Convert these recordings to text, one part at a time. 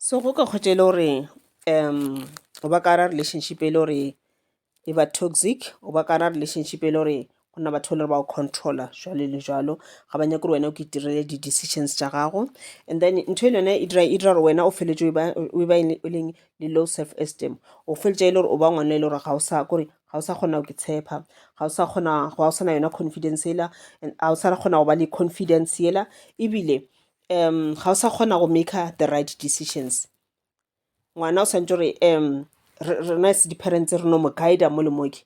So go ka kgotša e le gore o ba ka gara relationship e le gore e ba toxic, o ba ka gara relationship e le gore go na batho ba le gore ba go control-a jwalo le jwalo, ga ba nyake gore wena o ke itirele di-decisions tša gago. And then ntho e le yone e dira e dira gore wena o feleletse o ba o ba o leng le low self esteem, o feleletša e le gore o ba ngwana e le gore ga o sa kore ga o sa kgona go ke tshepa, ga o sa kgona ga o sa na yona confidence yela and ga o sa kgona go ba le confidence yela ebile ga o sa kgona go maker the right decisions. Ngwana o swantše gore rena as di-parents re no mo guide-a mo le mo ke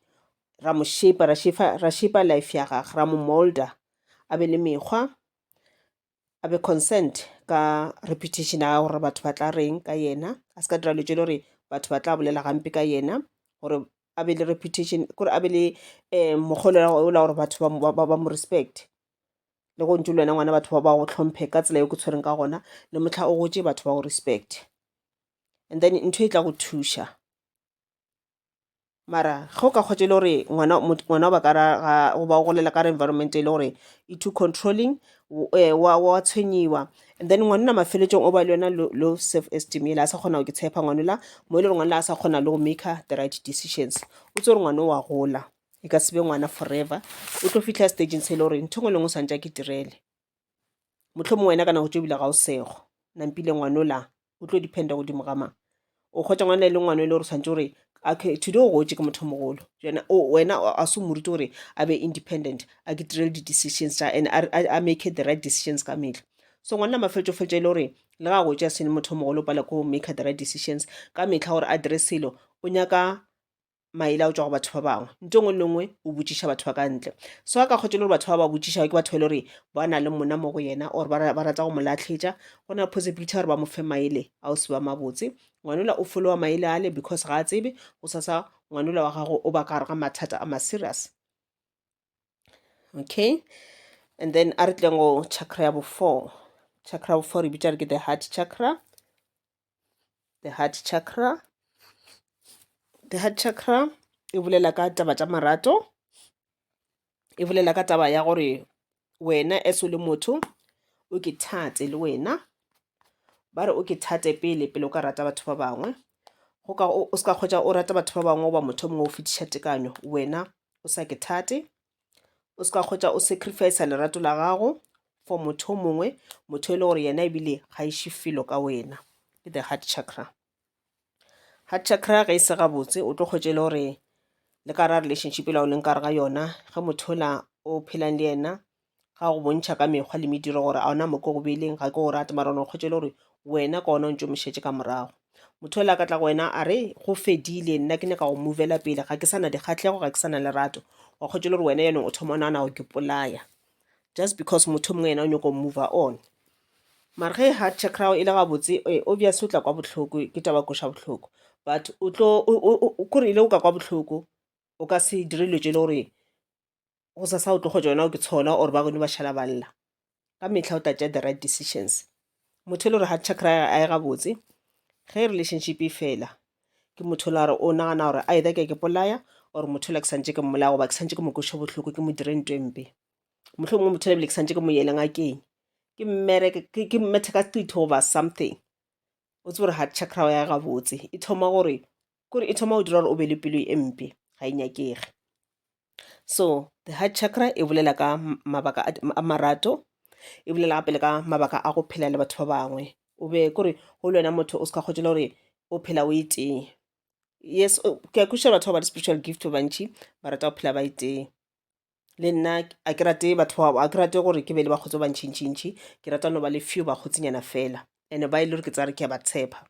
ra mo shape-a ra shape-a ra shape-a life ya gage ra mo mold-a a be le mekgwa a be concerned ka reputation ya gagwe gore batho ba tla reng ka yena a se ka dira dilo tše le gore batho ba tla bolela gampe ka yena gore a be le reputation kore a be le mokgwa ola gore batho ba mo respect. Le go ntše le wena ngwana batho ba ba go hlomphe ka tsela ye ke tshwereng ka gona le mohla o gotše batho ba go respect. And then ntho e tla go thuša mara ge o ka kgotsa e le gore ngwana ngwana o ba ka ra goba o golela ka environment e le gore e too controlling wa tshwenyiwa and then ngwanona mafelelong o ba le yona low self esteem yela a sa kgona go ke tshepa ngwanola mo e le gore ngwanela a sa kgona le go maker the right decisions o tse gore ngwana o wa gola. E ka se be ngwana forever. O tlo fihla stageng se e le gore ntho e nngwe le nngwe o swantše a ke direle. Mohlomongwe wena ka nako tše ebile ga o sego. Nampile ngwanola o tlo dependa godimo ga mang? O hwetša ngwana e le ngwana e le gore o swantše gore okay today o gotše ke motho o mogolo. Jana wena a se o mo rute gore a be independent, a ke direle di-decisions tša and a make the right decisions ka mehla. So ngwanna mafeletšo fetša e le gore le ga gotše a se motho o mogolo o palelwa ke go maker the right decisions ka mehla gore a dire selo o nyaka maele a go tšwa go batho ba bangwe. Ntho e nngwe le nngwe o botšiša batho ba ka ntle. So a ka kgotša le gore batho ba ba botšiša ke batho ba e le gore ba na le mona mo go yena or ba rata go mo lahletša. Go na le possibility ya gore ba mo fe maele a o se ba mabotse. Ngwanola o followa maele ale because ga a tsebe gosasa ngwanola wa gago o ba ka gare ga mathata a ma serious. Okay, and then a re tleng go chakra ya bo 4. Chakra ya bo 4 re bitša re ke the heart chakra. The heart chakra. The heart chakra e bolela ka taba tša marato, e bolela ka taba ya gore wena as o le motho o ke thate le wena. Ba re o ke thate pele pele o ka rata batho ba bangwe. Go ka o se ka kgotsa o rata batho ba bangwe goba motho o mongwe o fetiša tekanyo wena o sa ke thate. O se ka kgotsa o sacrifice lerato la gago for motho o mongwe, motho e le gore yena ebile ga iše felo ka wena. Ke the heart chakra. Heart chakra ge e se gabotse o tlo kgwetša e le gore le ka ra relationship ela o leng ka gare ga yona ge motho ola o phelang le yena ga go bontšha ka mekgwa le mediro gore a ona mo ke go beileng ga ke go rate mara o no kgwetša e le gore wena ka ona o ntše o mo šetše ka morago. Motho ola a ka tla go wena a re go fedile nna ke nyaka go movela pele ga ke sa na dikgahlego ga ke sa na lerato wa kgwetša e le gore wena yanong o thoma o nagana go ke polaya just because motho o mongwe yena o nyako move on. Mara ge heart chakra e le gabotse obvious o tla kwa bohloko ke taba kweša bohloko but o tlo kore ile o ka kwa bohloko o ka se dire dilo tše le gore go sasa o tlo kgotsa wena o ke tshola or ba geno ba šala ba lla. Ka mehla o tla tšea the right decisions. Motho e le gore heart chakra ya e gabotse ge relationship e fela ke motho la gore o nagana gore either ke ke polaya or motho la ke santše ke mmolaya goba ke santše ke mo kweša bohloko ke mo dire ntho e mpe. Mohlomongwe motho ebile ke santše ke mo yele ngakeng ke mmereke ke mmethe ka qitho goba something. O tsebe gore heart chakra ya gabotse e thoma gore kore e thoma go dira gore o be le pelo e mpe ga e nyakege. So the heart chakra e bolela ka mabaka a marato, e bolela gape le ka mabaka a go phela le batho ba bangwe. O be kore go le wena motho o se ka kgotsa le gore o phela o e tee. Yes, ke a kwešiša batho ba ba le spiritual gift ba bantši ba rata go phela ba e tee. Le nna a ke rate batho ba a ke rate gore ke be le bakgotsi ba bantšintšintši, ke rata no ba le few bakgotsinyana fela and ba e le gore ke tsaya gore ke a ba tshepa.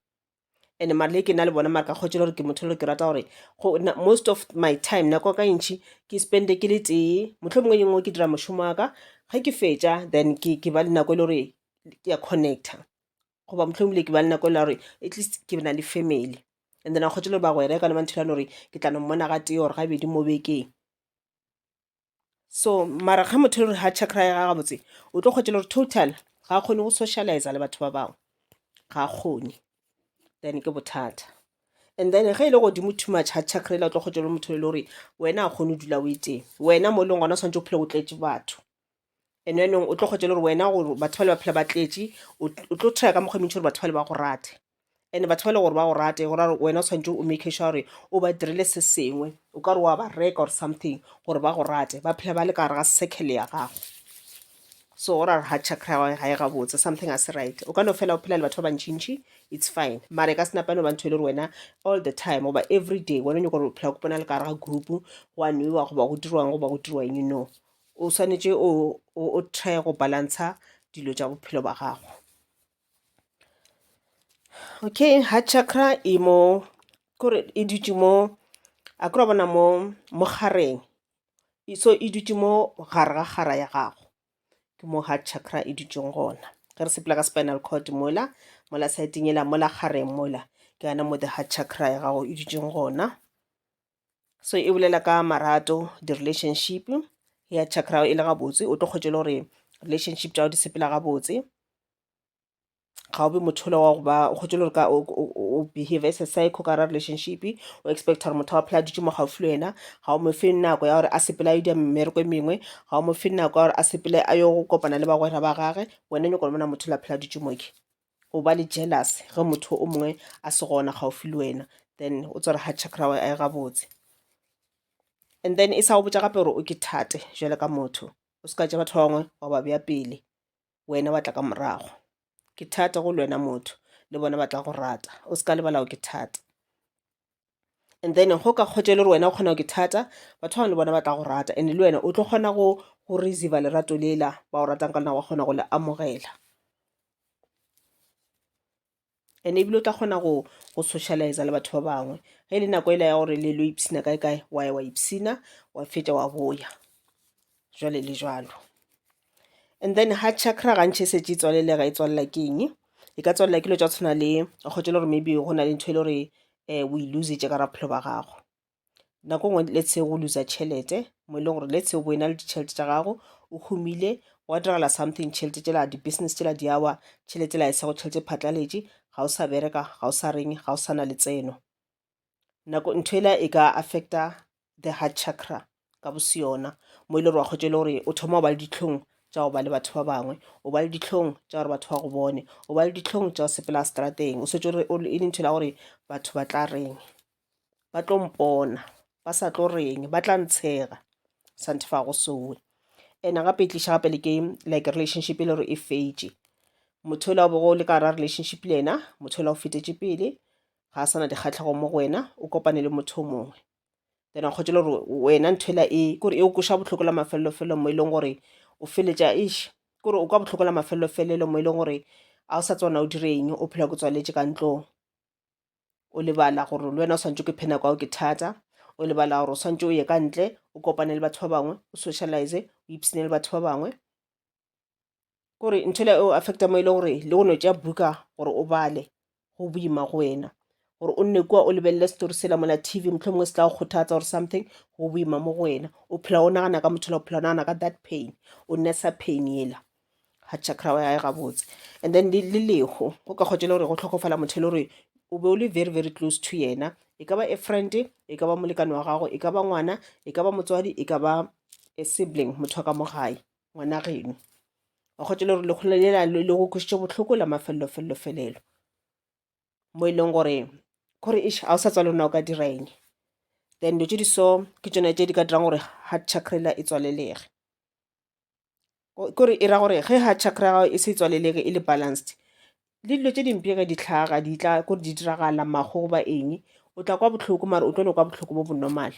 And mara le ke na le bona mara ka kgotsa gore ke motho le ke rata gore go most of my time nako ka ntši ke spende ke le tee mohlomongwe e nngwe ke dira mošomo wa ka ge ke fetša then ke ba le nako e le gore ke ya connecta goba mohlomongwe ke ba le nako e le gore at least ke na le family and then a kgotsa le bagwera e ka no ba ntho e gore ke tla no mmona ga tee or gabedi mo bekeng. So mara ge motho e le gore heart chakra ya gagwe gabotse o tlo kgwetša le gore total ga a kgone go socialize le batho ba bangwe ga a kgone then ke bothata and then ge e le godimo too much heart chakra ela o tlo kgwetša le motho e le gore wena a kgone go dula o e tee wena mo e leng gona o swanetše o phele o tletše batho and yanong o tlo kgwetša le gore wena gore batho ba le ba phela ba tletše o tlo try ka mokgwa e mentši gore batho ba le ba go rate. And batho ba e le gore ba go rate go ra gore wena o tshwanetse o make sure gore o ba dirile se sengwe, o ka re wa ba reka or something gore ba go rate, ba phela ba le ka gare ga circle ya gago. So go ra gore heart chakra ya gago ga e gabotse, something ga se right. O ka no fela o phela le batho ba bantšintši, it's fine, mara e ka se nape no ba ntho e le gore wena all the time goba every day wena o nyaka gore o phela o kopana le ka gare ga group go a nwewa goba go dirwang goba go dirwa eng, no. O swanetše o try go balancer dilo tša bophelo ba gago. Okay, heart chakra e mo kore e dutše mo a kore wa bona mo mo gareng so e dutše mo gare ga gara ya gago ke mo heart chakra e dutšeng gona ge re sepela ka spinal cord mola mola saeteng ela mola gareng mola ke gona mo the heart chakra ya gago e dutšeng gona. So e bolela ka marato, di-relationship ya chakra e le gabotse o tlo kgwetša e le gore relationship tša gago di sepela gabotse. Ga o be motho yola wa go ba o kgwetše le gore ka o behave as a psycho ka gare ga relationship, o expect-a gore motho wa phela a dutše mo gaufi le wena, ga o mo fe nako ya gore a sepele a yo dira mmereko e mengwe, ga o mo fe nako ya gore a sepele a yo kopana le bagwera ba gage, wena o nyaka go bona motho yola a phela a dutše mo ke. O ba le jealous ge motho o mongwe a se gona gaufi le wena, then o tsebe gore heart chakra ya gago ga e gabotse. And then e sa go botša gape gore o ke thate bjalo ka motho, o se ka tšea batho ba bangwe wa ba bea pele. Wena wa tla ka morago. Ke thata go le wena motho, le bona ba tla go rata. O se ka lebala gore ke thata. And then go ka kgotša e le gore wena o kgona go ke thata, batho ba bangwe le bona ba tla go rata. And le wena o tlo kgona go go receiver lerato lela ba go ratang ka lona wa kgona go le amogela. And ebile o tla kgona go go socialize le batho ba bangwe. Ge e le nako ela ya gore le lo ipshina kae kae, wa ya wa ipshina, wa fetša wa boya. Jwale le jwalo. And then heart chakra gantši e šetše e tswalelega, e tswalela ke eng? E ka tswalela ke dilo tša go tshwana le o kgwetše le gore maybe go na le ntho e le gore o e lose-itše ka gare ga bophelo ba gago. Nako e nngwe let's say o loser tšhelete mo e leng gore let's say o bo e na le ditšhelete tša gago o humile gwa diragala something tšhelete tšela di-business tšela di a wa, tšhelete yela e sego tšhelete e phatlaletše, ga o sa bereka, ga o sa reng, ga o sa na letseno. Nako ntho ela e ka affecta the heart chakra ka bo seyona mo e le gore wa kgwetša e le gore o thoma go ba le dihlong tša go ba le batho ba bangwe, o ba le dihlong tša gore batho ba go bone, o ba le dihlong tša go sepela seterateng, o šetše e le ntho ya gore batho ba tla reng, ba tlo mpona, ba sa tlo reng, ba tla ntshega, santhe fa go sowe. And gape e tliša gape le ke like relationship e le gore e fetše, motho yola o bego o le ka gare ga relationship le yena, motho yola o fetetše pele, ga a sa na dikgahlego mo go wena, o kopane le motho o mongwe. Then wa kgwetša e le gore wena ntho ela e kore e go kweša bohloko la mafelelo-felelo mo e leng gore o feletša eish kore o kwa bohloko la mafelelo-felelo mo e leng gore ga o sa tseba na o dire eng, o phela o tswaletše ka ntlong. O lebala gore le wena o swanetše o iphe nako ya go ke thata, o lebala gore o swanetše o ye ka ntle o kopane le batho ba bangwe, o socialise, o ipshine le batho ba bangwe. Kore ntho ela e o affect-a mo e leng gore le go no tšea buka gore o bale go boima go wena, gore o nne kua o lebelele story sela mola T_V mohlomongwe se tla go kgothatsa or something go boima mo go wena. O phela o nagana ka motho yola, o phela o nagana ka that pain, o nurse-a pain yela. Heart chakra ya gae gabotse. And then le le leho go ka kgotša e le gore go hlokofala motho e le gore o be o le very very close to yena, e ka ba a friend, e ka ba molekane wa gago, e ka ba ngwana, e ka ba motswadi, e ka ba a sibling, motho wa ka mo gae. Ngwana geno. Wa kgotša le gore lekgolo lela le go kwešitše bohloko la mafelelo felelo felelo. Mo e leng gore kore eish ga o sa tswa le na o ka dira eng. Then dilo tše di so ke tšona tše di ka dirang gore heart chakra ela e tswalelege. Kore e ra gore ge heart chakra ya gago e se e tswalelege e le balanced, le dilo tše dimpe ge di hlaga di tla kore di diragala mahu goba eng, o tla kwa bohloko mara o tlo no kwa bohloko bo bo normal.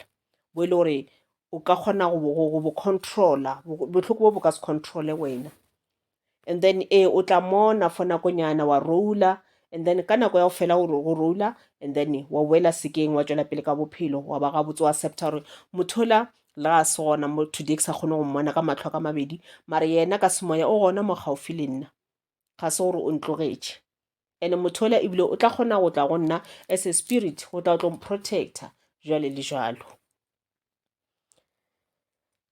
Bo e le gore o ka kgona go bo controller, bohloko bo bo ka se control-e wena. And then ee o tla mona for nakonyana wa roller and then ka nako ya go fela go roller and then wa boela sekeng wa tšwela pele ka bophelo wa ba gabotse wa accepta gore motho yola le ga a se gona mo today ke sa kgone go mmona ka mahlo a ka mabedi mare yena ka semoya o gona mo gaufi le nna, ga se gore o ntlogetše. And motho yola ebile o tla kgona go tla go nna as a spirit go tla go tlo mprotecta jwale le jwalo.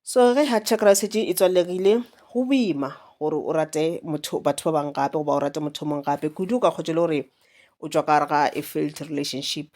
So ge heart chakra e šetše e tswalegile go boima gore o rate motho batho ba bangwe gape goba o rate motho o mongwe gape kudu o ka kgwetša e le gore o tšwa ka gare ga a failed relationship.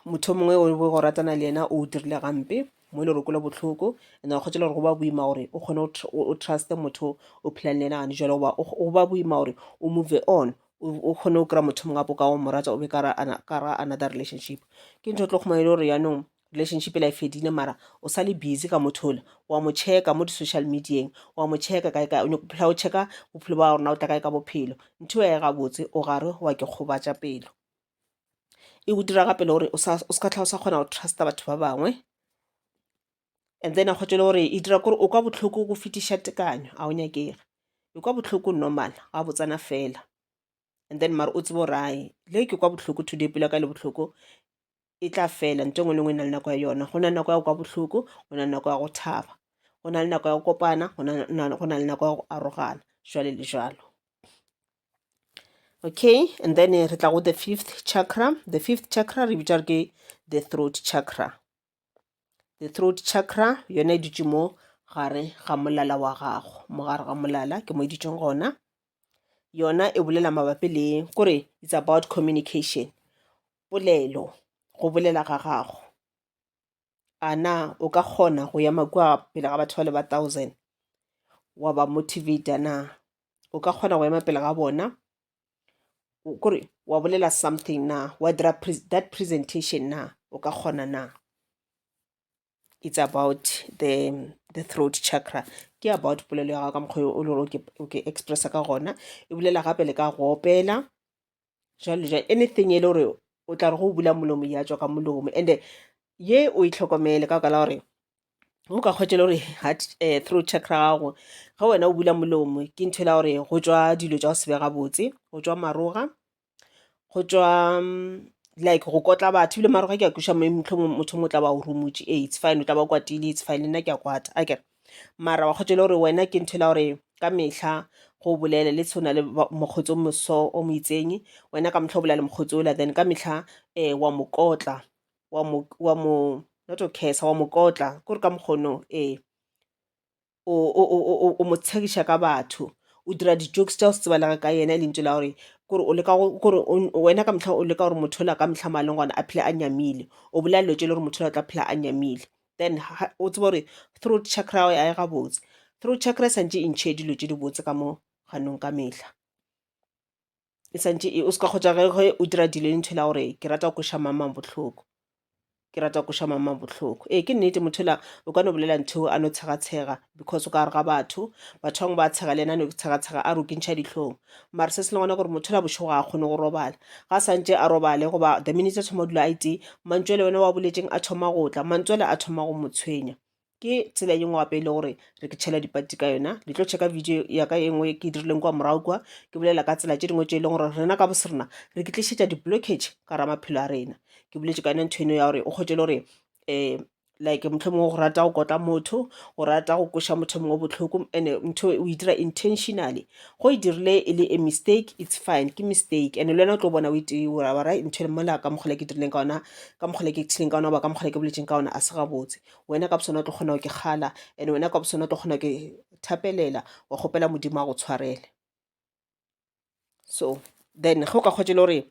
Motho o mongwe o be go ratana le yena o dirile gampe mo e le gore o kwele bohloko and wa kgwetša e le gore go ba boima gore o kgone o truste motho o phelang le yena gane jwale goba go ba boima gore o move on. O kgone go kry-a motho mongwe gape o ka o mo rata o be ka gare ga another relationship. Ke ntho o tlo khumana e le gore jaanong relationship ela e fedile mara o sa le busy ka motho ola, wa mo check-a mo di-social media-eng, wa mo check-a kae kae, o nyako phela o check-a bophelo ba gore na o tla kae ka bophelo. Ntho eo ga e gabotse o gare wa ke gobatša pelo. E go dira gape le gore o sa o se ka tlhola o sa kgona go trusta batho ba bangwe. And then a kgotse le gore e dira kore o kwa bohloko go fetiša tekanyo, a o nyakege. O kwa bohloko normal, ga botsana fela. And then mara o tsebe gore ai, le ke kwa bohloko today pelo ya ka e le bohloko, e tla fela. Ntho e nngwe le nngwe e na le nako ya yona. Go na le nako ya go kwa bohloko, go na le nako ya go thaba. Go na le nako ya go kopana, go na le nako ya go arogana, jwale le jwalo. Okay, and then re tla go the fifth chakra. The fifth chakra re bitša re ke the throat chakra. The throat chakra yona e dutše mo gare ga molala wa gago, mo gare ga molala ke mo e dutšeng gona. Yona e bolela mabapi le kore it's about communication, polelo, go bolela ga gago. A na o ka kgona go ema kua pele ga batho ba le ba thousand wa ba motivate-a na? O ka kgona go ema pele ga bona kore wa bolela something na wa dira that presentation na o ka kgona na it's about the the throat chakra ke about polelo ya gago ka mokgwa o le gore o ke expressa ka gona e bolela gape le ka go opela jalo jalo anything e le gore o tla re go bula molomo ya tšwa ka molomo and ye o itlhokomele ka baka la gore o ka kgwetša le gore heart eh, throat chakra gago ge wena o bula molomo ke ntho e la gore go tšwa dilo tša go se be gabotse go tšwa maroga go tšwa mm, like go kotla batho ebile maroga ke a kweša mohlomongwe motho mongwe o tla ba o rumotše ee it's fine o tla ba o kwatile it's fine le nna ke a kwata akere mara wa kgwetša le gore wena ke ntho e la gore ka mehla go bolele le tshwana le mokgotsi o moso o mo itseng wena ka mehla o bolela le mokgotsi ola then ka mehla um wa mo kotla wa mo wa mo not o curse wa mo kotla kore ka mokgono ee o o o o mo tshegiša ka batho o dira di-jokes tša go se tsebalege ka yena e lentšu la gore kore o leka kore wena ka mehla o leka gore motho ola ka mehla mo a leng gona a phele a nyamile o bolela dilo tše e le gore motho ola o tla phela a nyamile then o tsebe gore throat chakra ya gago ga e gabotse throat chakra e santše e ntšhe dilo tše dibotse ka mo ganong ka mehla. E santše e o se ka kgotsa ge ge o dira dilo le ntho la gore ke rata go kweša mang mang bohloko ke rata go kweša mang mang bohloko ee ke nnete motho la o ka no bolela ntho a no tshegatshega because o ka gare ga batho batho bangwe ba tshega le yena a no tshegatshega a re o ke ntšha dihlong mara se se leng gona gore motho la bošego ga a kgone go robala ga a santše a robale goba the minute a thoma go dula a itee mantšu ale wena wa boletšeng a thoma go tla mantšu ale a thoma go mo tshwenya Ke tsela ye nngwe gape e le gore re ke tšhela dipati ka yona. Le tlo checka video ya ka e nngwe ke dirileng kwa morago kwa, ke bolela ka tsela tše dingwe tše e leng gore rena ka boserena re ke tlišetša di-blockage ka gara maphelo a rena. Ke boletše ka yona ntho eno ya gore o kgwetše le gore um like mohlomongwe go rata go kotla motho, go rata go kweša motho mongwe bohloko and-e ntho o e dira intentionally. Go e dirile e le a mistake it's fine ke mistake and-e le wena o tlo bona o itewa wa ra ntho mola ka mokgwa le ke dirileng ka gona, ka mokgwa le ke actileng ka gona goba ka mokgwa le ke boletšeng ka gona a se gabotse. Wena ka bosona o tlo kgona go ke kgala and wena ka bosona o tlo kgona ke thapelela wa kgopela Modimo a go tshwarele. So then ge o ka kgwetša le gore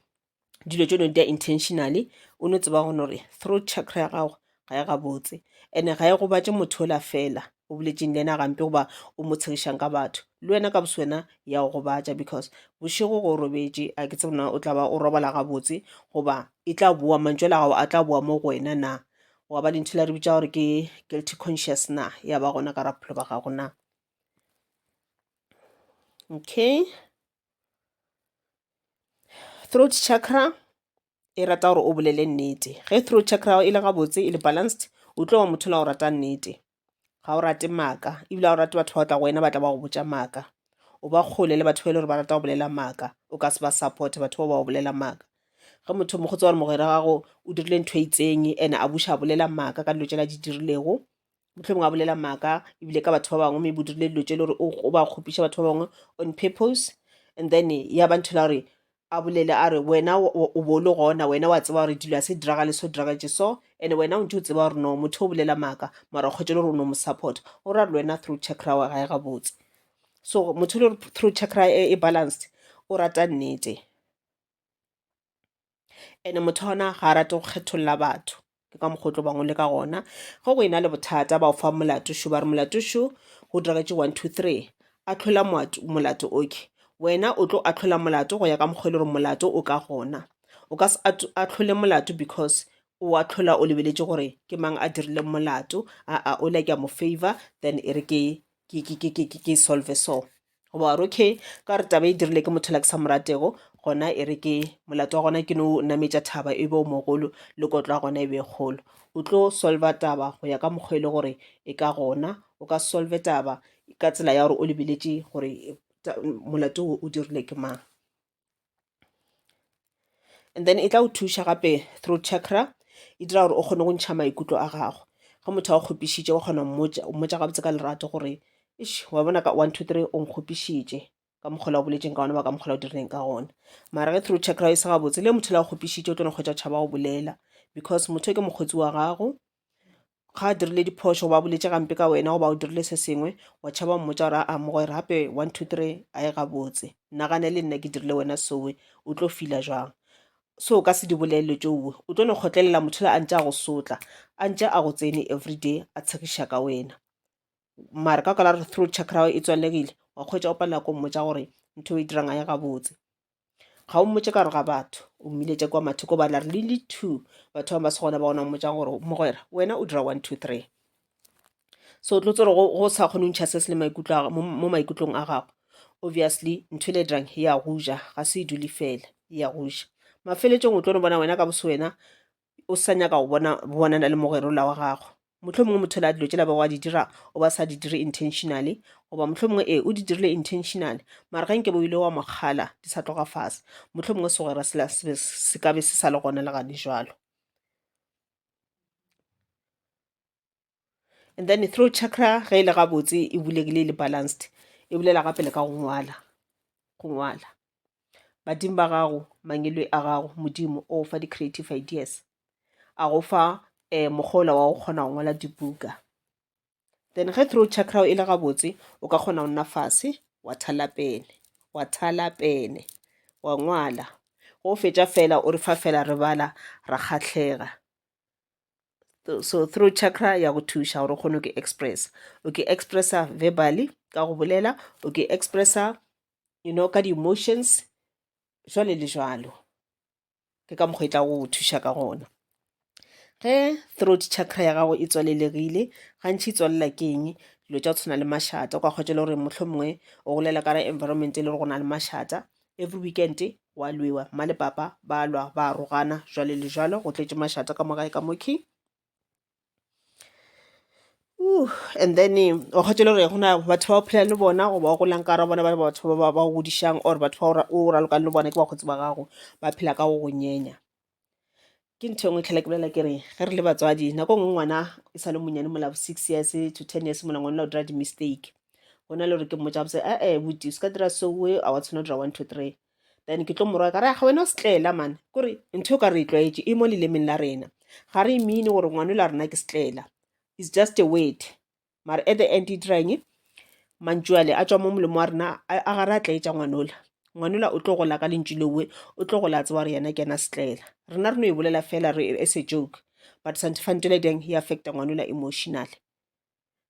dilo tše no di intentionally o no tseba gone gore throat chakra ya gago ga e gabotse and ga e gobatše motho ola fela o boletšeng le yena gampe goba o mo tshegišang ka batho le wena ka boswena ya go gobatša because bošego go robetše a ke tsebe na o tla ba o robala gabotse goba e tla boa mantšu a gago a tla boa mo go wena na wa ba le ntho la re bitša gore ke guilty conscious na ya ba gona ka ra bophelo ba gago na okay throat chakra e rata gore o bolele nnete ge throat chakra e le gabotse e le balanced o tlo ba motho la go rata nnete ga o rate maaka ebile ga o rate batho ba tla go wena ba tla ba go botša maaka o ba kgole le batho ba e le gore ba rata go bolela maaka o ka se ba support batho ba ba go bolela maaka ge motho mo go tseba gore mogwera gago o dirile ntho e itseng and a buša a bolela maaka ka dilo tšela di dirilego mohlomongwe a bolela maaka ebile ka batho ba bangwe maybe o dirile dilo tše le gore o ba kgopiša batho ba bangwe on purpose and then ya ba ntho la gore a bolele a re wena o bo le gona wena wa tseba gore dilo a se diragale so diragatše so and wena o ntse o tseba gore no motho o bolela maaka mara o kgwetše le gore o no mo support o ra le wena through chakra wa gae gabotse so motho le gore through chakra e, e balanced o rata nnete and motho wa gona ga a rate go kgetholla batho ke ka mokgwa o tlo bang o le ka gona ge go ena le bothata ba o fa molato šo ba re molato šo go diragetše 1 2 3 a tlhola molato okay. Wena o tlo ahlola molato go ya ka mokgwa e le gore molato o ka gona. O ka se ahlole molato because o ahlola o lebeletše gore ke mang a dirileng molato, aa ola ke a mo favour then e re ke ke ke ke ke ke solve so. Goba wa re okay ka gore taba e dirile ke motho la ke sa mo ratego gona e re ke molato wa gona ke no nametša thaba e be o mogolo le kotlo ya gona e be e kgolo. O tlo solva taba go ya ka mokgwa e le gore e ka gona, o ka se solve taba ka tsela ya gore o lebeletše gore molato wo o dirile ke mang. And then e tla go thuša gape throat chakra e dira gore o kgone go ntšha maikutlo a gago. Ge motho a go kgopišitše wa kgona go mmotša gabotse ka lerato gore eish wa bona ka 1 2 3 o nkgopišitše ka mokgwa o boletseng ka gona ba ka mokgwa o dirileng ka gona. Mara ge throat chakra e se gabotse le motho le a go kgopišitše o tlo no kgwetša tšhaba go bolela because motho e ke mokgotsi wa gago. Ga a dirile diphošo goba a boletše gampe ka wena goba o dirile se sengwe, wa tšhaba mmotša gore aa mogwera gape 1 2 3 a e gabotse, nagane le nna ke dirile wena sowe, o tlo feela jwang? So o ka se di bolele tšowe, o tlo no kgotlelela motho yola a ntše a go sotla, a ntše a go tsene everyday a tshegiša ka wena. Mara ka baka la gore throat chakra ya gago e tswalegile, wa kgwetša o palelwa ke go mmotša gore ntho e o e dirang ga e gabotse. Ga o mmotše ka gare ga batho, o mmiletše kwa mathoko ba la re le le two batho ba ba se gona ba gona mmotšang gore mogwera wena o dira 1 2 3. So o tlo tsere go sa kgone go ntšha se se le maikutlo a mo maikutlong a gago. Obviously ntho e le dirang ya go ja, ga se e dule fela, ya go ja. Mafeletšong o tlo no bona wena ka bose wena o sa nyaka go bona bonana le mogwera ola wa gago. Mohlomongwe motho ola dilo tšela bego a di dira o ba sa di dire intentionally, goba mohlomongwe ee o di dirile intentionally, mara ge nke be o ile wa mo kgala di sa tloga fase, mohlomongwe segwera sela se be se ka be se sa le gona le gane jwalo. And then throat chakra ge e le gabotse e bulegile e le balanced, e bolela gape le ka go ngwala, go ngwala. Badimo ba gago, mangwele a gago, Modimo o go fa di-creative ideas, a go fa um mokgwa ola wa go kgona go ngwala dibuka. Then ge throat chakra e le gabotse, o ka kgona go nna fase wa thala pene, wa thala pene, wa ngwala. Ge o fetša fela o re fa fela re bala ra kgahlega. So throat chakra ya go thuša gore o kgone go expressa. O ke expressa verbally ka go bolela, o ke expressa you know ka di-emotions jwale le jwalo. Ke ka mokgwa e tla go thuša ka gona. Ge throat chakra ya gago e tswalelegile, gantši e tswalela ke eng? Dilo tša go tshwana le mašata, o ka hwetša e le gore mohlomongwe o golela ka gare environment e le gore go na le mašata. Every weekend gwa lwewa, mma le papa ba lwa, ba arogana jwale le jwalo, go tletše mašata ka mo gae ka mokhwi. And then wa hwetša e le gore go na batho ba o phelang le bona goba o golang ka gare ga bona ba batho ba ba go godišang or batho ba o ralokang le bona ke bakgotsi ba gago, ba phela ka go go nyenya. Ke ntho e nngwe tlhela ke bolela ke re ge re le batswadi nako e nngwe ngwana e sa le monyane mola bo 6 years to 10 years mola ngwana o dira di-mistake, go na le gore ke mmotša gabotse ee buti o se ka dira so a wa tshwanela go dira 1 2 3. Then ke tlo mo roga ka re wena o setlela man, kore ntho e o ka re e tlwaetše e mo lelemeng la rena, ga re e mean-e gore ngwana yola rena ke setlela, it's just a word. Mara at the end e dira eng? Mantšu ale a tšwa mo molomo wa rena a ga re a tlaetša ngwanola. Ngwanola o tlo gola ka lentšu lewe, o tlo gola a tseba gore yena ke yena setlela. Rena re no e bolela fela re as a joke, but santefantele deng e affecta ngwanola emotionally.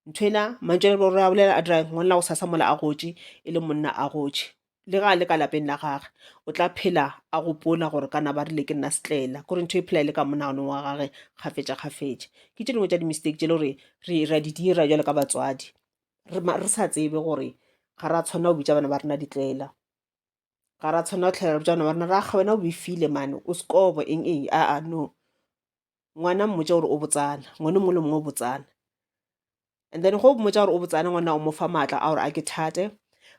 Ntho ela mantšu ale re a bolela a dira ngwanola gosasa mola a gotše e le monna a gotše. Le ge a le ka lapeng la gage, o tla phela a gopola gore kana ba rile ke nna setlela. Kore ntho e phela e le ka monaganong wa gage kgafetša-kgafetša. Ke tše dingwe tša di-mistake tše e le gore re ra di dira bjalo ka batswadi, re, re sa tsebe gore ga ra tshwanela go bitša bana ba rena ditlela. Ga ra tshwanela go tlhela re botša bana ba rena re akga wena o befile man, o sekobo eng eng, aa no. Ngwana mmotše gore o botsana, ngwana o mongwe le mongwe o botsana. And then go mmotša gore o botsana ngwana o mo fa maatla a gore a ke thate,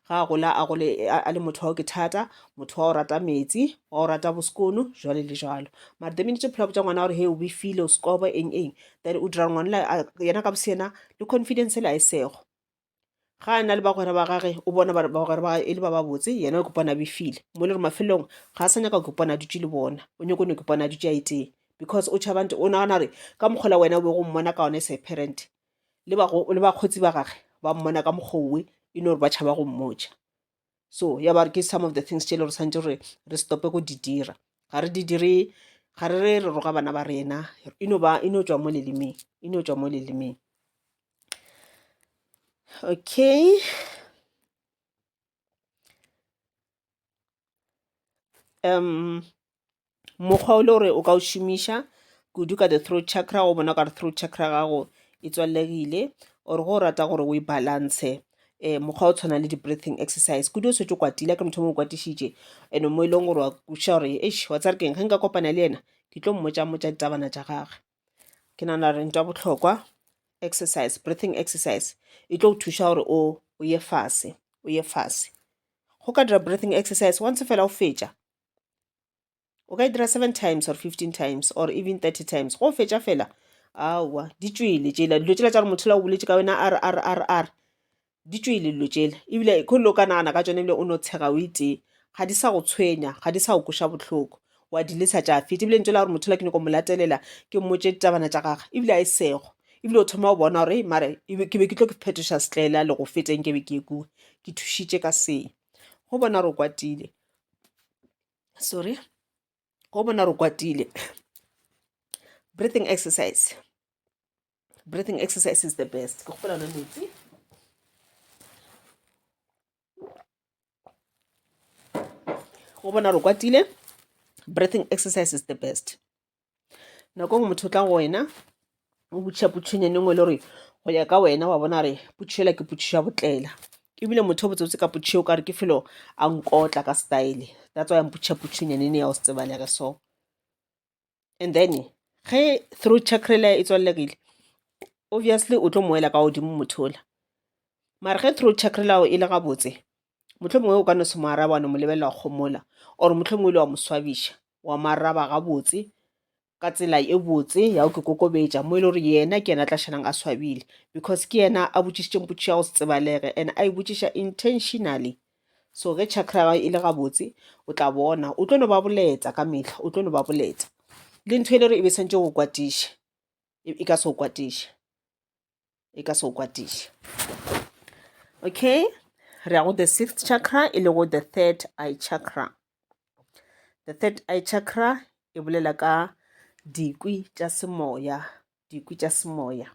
ga a gola a gole a le motho wa go ke thata, motho wa go rata metsi, wa go rata bosekono, jwalo le jwalo. Mara the minute o phela botša ngwana gore he o befile, o sekobo eng eng, then o dira gore ngwana yena ka boseyena le confidence ele a e sego. Ga a na le bagwera ba gage o bona bagwera ba gage e le ba babotse, yena o ikopana a befile. Mo e le gore mafelelong ga a sa nyaka go ipona a dutše le bona, o nyako no ipona a dutše a e tee because o tšhaba o nagana gore ka mokgwa ola wena o bego o mmona ka gona as a parent le le bakgotsi ba gage ba mmona ka mokgwa owe, e no re ba tšhaba go mmotša. So ya ba re ke some of the things tše e le gore santše re re stope go di dira. Ga re di dire, ga re re re roga bana ba rena, e no ba e no tšwa mo lelemeng, e no tšwa mo lelemeng. Okay. Um mokgwa o le gore o ka o šomiša kudu ka the throat chakra o bona ka re throat chakra gago e tswallegile or go rata gore o e balance um mokgwa o tshwana le di-breathing exercise kudu o setse o kwatile ke motho mongwe o kwatišitše and mo e leng gore wa kwešiša gore eish wa tsare keng ge nka kopana le yena ke tlo mmotša mmotša ditabana tša gage ke nagana gore ntho ya bohlokwa exercise breathing exercise e tlo go thuša gore o o ye fase o ye fase go ka dira breathing exercise once fela o fetša o ka e dira seven times or 15 times or even 30 times go fetša fela aowa di tšwele tšela dilo tšela tša gore motho la o boletše ka wena a re a re a re a re di tšwele dilo tšela ebile kgole o ka nagana ka tšone ebile o no tshega o itee ga di sa go tshwenya ga di sa go kweša bohloko wa di lesa tša feta ebile ntse la gore motho la ke nyako mo latelela ke mmotše ditabana tša gage ebile a e sego ebile o thoma go bona gore mare ke be ke tlo ke phetoša setlela le go feteng ke be ke ye kua ke thušitše ka seng go bona gore o kwatile sorry go bona gore o kwatile breathing exercise breathing exercise is the best ke kgopela nwa metsi go bona gore o kwatile breathing exercise is the best Nako e nngwe motho o tla go wena o botšiša potšišo e nngwe e le gore go ya ka wena wa bona gore potšišo ela ke potšišo ya botlela. Ebile motho o botsebotse ka potšišo o ka re ke felo a nkotla ka style, that's why a mpotšiša potšišo nnyane ya go se tsebalege so. And then ge throat chakra e tswallegile obviously o tlo mo wela ka godimo motho ola. Mara ge throat chakra e le gabotse mohlomongwe o ka no se mo arabe wa no mo lebelela wa homola or mohlomongwe ile wa mo swabiša wa mo araba gabotse ka tsela e botse ya go ke kokobetša mo e le gore yena ke yena a tla šalang a swabile because ke yena a botšišitšeng potšišo ya go se tsebalege and a e botšiša intentionally. So ge chakra ya gago e le gabotse o tla bona o tlo no ba boleta ka mehla o tlo no ba boleta le ntho e le gore e be santše go kwatiša e ka se go kwatiše. E ka se go kwatiše. Okay, re ya go the sixth chakra e lego the third eye chakra. The third eye chakra e bolela ka dikwi tša semoya, dikwi tša semoya.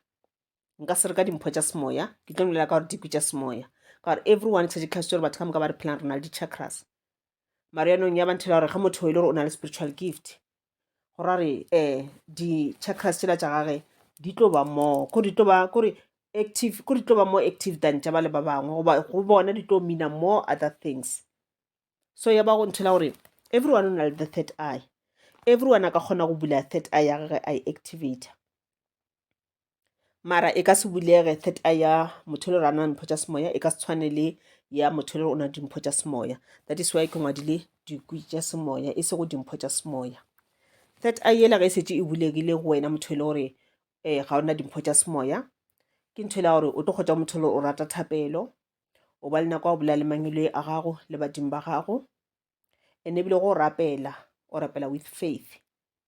Nka se re ka dimpho tša semoya, ke tlo bolela ka gore dikwi tša semoya. Ka gore everyone ke šetše ke gore batho ka moka ba re phelang re na le di-chakras. Mara yanong ya ba ntho gore ge motho e le gore o na le spiritual gift, go ra re um di-chakras tšela tša gage di tlo ba more kore di tlo ba kore active kore di tlo ba more active than tša ba le ba bangwe goba go bona di tlo meana more other things. So ya ba go ntho la gore everyone o na le the third eye, everyone a ka kgona go bula third eye ya gage a e activate. Mara e ka se bulege third eye ya motho e le gore a na mpho tša semoya e ka se tshwane le ya motho e le gore o na dimpho tša semoya. That is why ke ngwadile dikwi tša semoya e sego dimpho tša semoya. Third eye yela ge e šetše e bulegile go wena motho e le gore um ga o na dimpho tša semoya, ke ntho e le ya gore o tlo kgotsa motho e le gore o rata thapelo, o ba le nako ya go bolela le mangeloi a gago le badimo ba gago. And ebile go rapela, o rapela with faith.